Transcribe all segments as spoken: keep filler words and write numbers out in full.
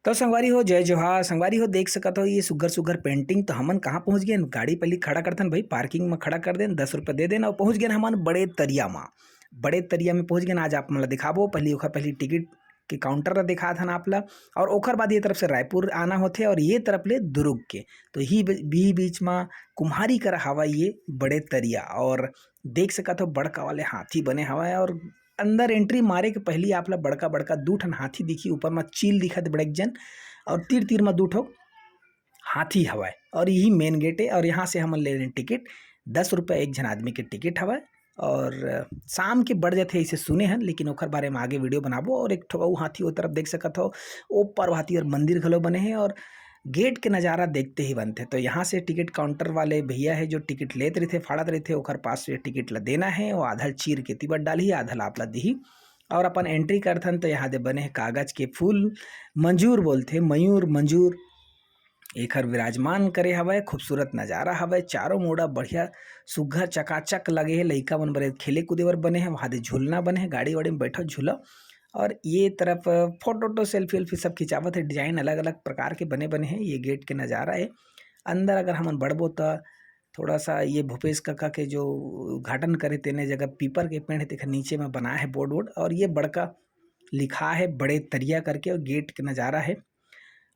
तो संगवारी हो, जय जोहार। संगवारी हो, देख सकत हो ये सुग्घर सुग्घर पेंटिंग। तो हमन कहाँ पहुँच गेन? गाड़ी पहली खड़ा करथन भाई, पार्किंग में खड़ा कर देन, दस रुपये दे देन और पहुँच गेन हमन बड़े तरिया मा। बड़े तरिया में पहुँच गेन। आज आप मन ला दिखाबो, पहली ओखर पहली टिकट के काउंटर ला दिखात हन आप ला, और ओखर बाद ये तरफ से रायपुर आना होथे और ये तरफ ले दुर्ग के। तो ही बी-, बीच बीच मा कुम्हारी करा हवा ये बड़े तरिया, और देख सकत हो बड़का वाले हाथी बने हवय, और अंदर एंट्री मारे के पहली आप ला बड़का बड़का दू ठन हाथी दिखी, ऊपर मा चील दिखत बड़े जन, और तीर तीर मा दू ठो हाथी हवय, और यही मेन गेट है। और यहाँ से हमन ले लेन टिकट, दस रुपये एक झन आदमी के टिकट हवय, और शाम के बढ़ जाथे इसे सुने हन, लेकिन ओखर बारे में आगे वीडियो बनाबो। और एक ठो अउ हाथी ओ तरफ देख सकत हो, ओ पर हाथी और मंदिर घलो बने हैं, और गेट के नज़ारा देखते ही बनथे। तो यहाँ से टिकट काउंटर वाले भैया है जो टिकट लेत रहिथे, फाड़त रहिथे, ओखर पास से टिकट ला देना है, वो आधा चीर के तिबर डालही, आधा ला आप ला दिही। और अपन एंट्री करथन तो यहाँ दे बने हैं कागज के फूल, मंजूर बोलथे, मयूर मंजूर, एखर विराजमान करे हवय। खूबसूरत नज़ारा हवय, चारों मुड़ा बढ़िया सुग्घर चकाचक लगे हे। लइका मन बर खेले कूदे बर बने हे, वहाँ दे झूलना बने हे, गाड़ी वाड़ी में बैठो झूलो। और ये तरफ फोटो वोटो, सेल्फी वेल्फी सब खिंचावत हे, डिजाइन अलग अलग प्रकार के बने बने हे। ये गेट के नज़ारा हे। अंदर अगर हमन बढ़बो त थोड़ा सा ये भूपेश कका के जो उद्घाटन करे तेने जगह पीपर के पेड़ हे, तेखर नीचे में बनाए हे बोर्ड वोर्ड, और ये बड़का लिखा है बड़े तरिया करके, और गेट के नज़ारा है।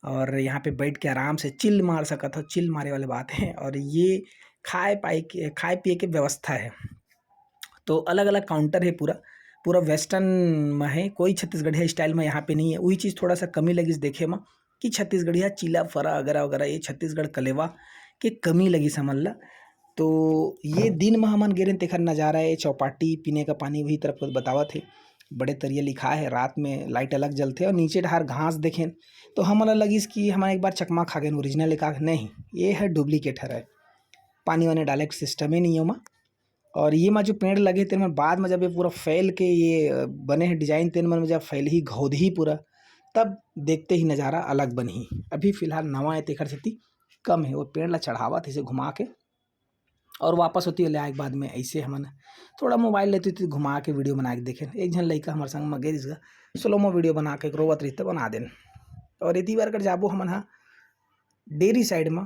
और यहाँ पे बैठ के आराम से चिल मार सकत हो, चिल मारे वाले बात है। और ये खाए पाए के, खाए पिए के व्यवस्था है। तो अलग अलग काउंटर है पूरा, पूरा वेस्टर्न में है, कोई छत्तीसगढ़िया स्टाइल में यहाँ पे नहीं है। वही चीज़ थोड़ा सा कमी लगिस देखे में कि छत्तीसगढ़िया चीला फरा अगरा वगैरह, ये छत्तीसगढ़ कलेवा के कमी लगिस हमन ला। तो ये दिन में हमन गे रहेन, तेखर नज़ारा है, चौपाटी, पीने का पानी वही तरफ बतावत है। बड़े तरिया लिखा है, रात में लाइट अलग जलथे और नीचे डहार घास देखेन तो हमन ला लगिस कि हमन एक बार चकमा खा गेन, ओरिजिनल का नहीं, ये है डुप्लीकेट हरय। पानी वानी डाले के सिस्टम ही नहीं है ओमा। और ये मा जो पेड़ लगे तेन मन बाद में जब ये पूरा फैल के ये, अ, बने हैं डिजाइन, तेन मन में जब फैलही घोदही पूरा, तब देखते ही नज़ारा अलग बनही। अभी फिलहाल नवा है तेखर सेती कम है, वो पेड़ ला चढ़ावत हे इसे घुमा के, और वापस होती ले आए के बाद में ऐसे हमन थोड़ा मोबाइल लेती थी घुमा के वीडियो बना के देखेन। एक झन लइका हमारे संग में गे रिहिस गा, स्लोमो वीडियो बना के रोवत रहिस त बना देन। और यदि बार कर जाबो हमन हा डेरी साइड में,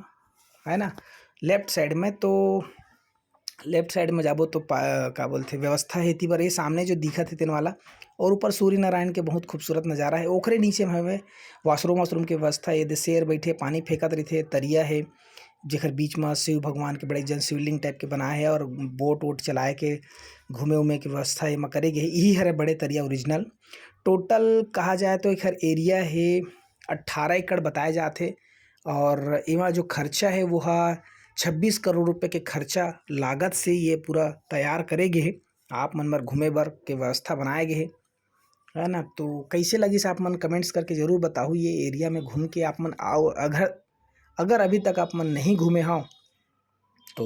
है ना, लेफ्ट साइड में, तो लेफ्ट साइड में जाबो तो पा-, का बोलथे, व्यवस्था है एती बर। ये सामने जो दिखत हे तेन वाला, और ऊपर सूर्य नारायण के बहुत खूबसूरत नज़ारा है। ओखरे नीचे में हमें वॉशरूम वॉशरूम के व्यवस्था है। ये दे शेर बैठे, पानी फेंकत रहिथे, तरिया है, जेकर बीच में शिव भगवान के बड़े जन शिवलिंग टाइप के बनाए है, और बोट वोट चलाए के घूमे उमे के व्यवस्था एमा करे गे हे। यही हरे बड़े तरिया ओरिजिनल। टोटल कहा जाए तो एकर एरिया है अट्ठारह एकड़ बताए जात हे, और एमा जो खर्चा है वो हा छब्बीस करोड़ रुपए के खर्चा लागत से ये पूरा तैयार करे गे हे। आप मन बर घूमे बर के व्यवस्था बनाए गे हे, है ना। तो कैसे लगिस आप मन कमेंट्स करके ज़रूर बताहू। ये एरिया में घूम के आप मन आओ, अगर, अगर अभी तक आप मन नहीं घूमे हो तो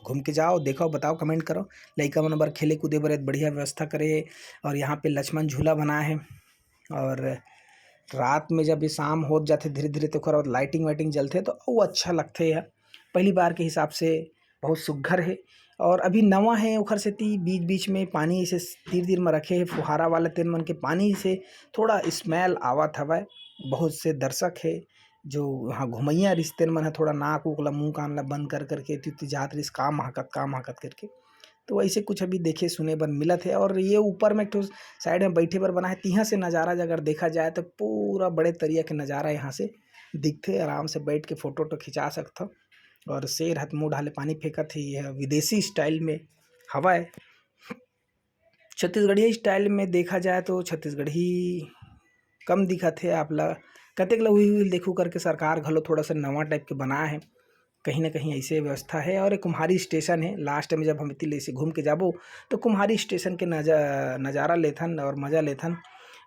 घूम के जाओ, देखो, बताओ, कमेंट करो। लइका मन बर खेले कूदे बर एक बढ़िया व्यवस्था करे हे, और यहाँ पे लक्ष्मण झूला बना है। और रात में जब ये शाम होत जाथे धीरे धीरे, तो ओकर बाद लाइटिंग वाइटिंग जलथे, तो वो अच्छा लगथे यार। पहली बार के हिसाब से बहुत सुघर है। और अभी नवा है, ओखर सेती बीच बीच में पानी ऐसे तीर तीर में रखे है, फुहारा वाला, तेन मन के पानी से थोड़ा स्मेल आवत हवय। बहुत से दर्शक है जो, हाँ, घुमैया रिहिस तेन मन ह थोड़ा नाक उक ला, मुंह कान ला बंद कर करके एती ओती जात रिहिस, का महकत, का महकत करके। तो वैसे कुछ अभी देखे सुने बर मिलत है। और ये ऊपर में एक ठो साइड में बैठे बर बना है, तिहाँ से नज़ारा अगर देखा जाए तो पूरा बड़े तरिया के नज़ारा यहाँ से दिखथे। आराम से बैठ के फोटो वोटो खिंचा सकथव। और शेर ह त मुंह डाले पानी फेंकत हे, यह विदेशी स्टाइल में हवय। छत्तीसगढ़िया स्टाइल में देखा जाए तो छत्तीसगढ़ी कम दिखत हे आप ला। कतेक ला उही उही देखू करके सरकार घलो थोड़ा सा नवा टाइप के बनाए हे, कहीं ना कहीं ऐसे व्यवस्था है। और एक कुम्हारी स्टेशन है, लास्ट में जब हम एती ले से घूम के जाबो तो कुम्हारी स्टेशन के नजा-, नज़ारा लेथन और मज़ा लेथन।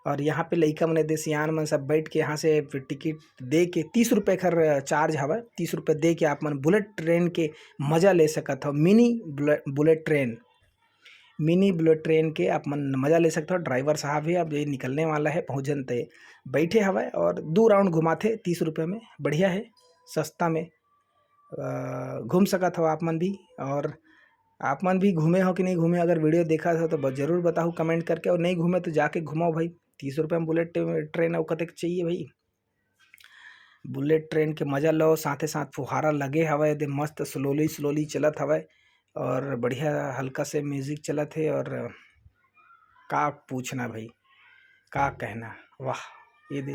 और यहाँ पे लइका मन दे सियान मन सब बैठ के यहाँ से फिर टिकट दे के, तीस रुपये खर चार्ज हवय, तीस रुपये दे के आप मन बुलेट ट्रेन के मज़ा ले सकत हो, मिनी बुले-, bullet train, mini bullet train के आप मन मज़ा ले सकत हो। ड्राइवर साहब हे, अब ये निकलने वाला है, पहुँचन ते बैठे हवय और दू राउंड घुमाथे तीस रुपये में, बढ़िया है, सस्ता में। अ, घूम सकत हो आप मन भी। और आप मन भी घूमे हो कि नहीं घूमे, अगर वीडियो देखा हो तो ब-, जरूर बताओ कमेंट करके, और नहीं घूमे तो जाके घुमाओ भाई। तीस रुपये में बुलेट ट्रे-, ट्रेन और कतेक चाहिए भाई। बुलेट ट्रेन के मजा लो, साथे साथ फुहारा लगे हवय, दे मस्त slowly slowly चलत हवय और बढ़िया हल्का से music चलत हे और का पूछना भाई, का कहना। वाह, ये दे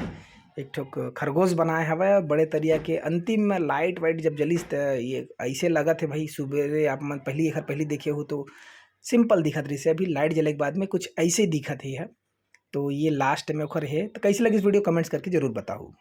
एक ठो खरगोश बनाए हवय और बड़े तरिया के अंतिम में लाइट वाइट जब जलिस त ये ऐसे लगत हे भाई, सुबेरे आप मन पहली एक बार पहली देखे हो तो सिंपल दिखत रहिस हे, अभी लाइट जले के बाद में कुछ ऐसे दिखत हे। तो ये लास्ट में ओखर हे। तो कैसे लगिस वीडियो, कमेंट्स करके जरूर बताओ।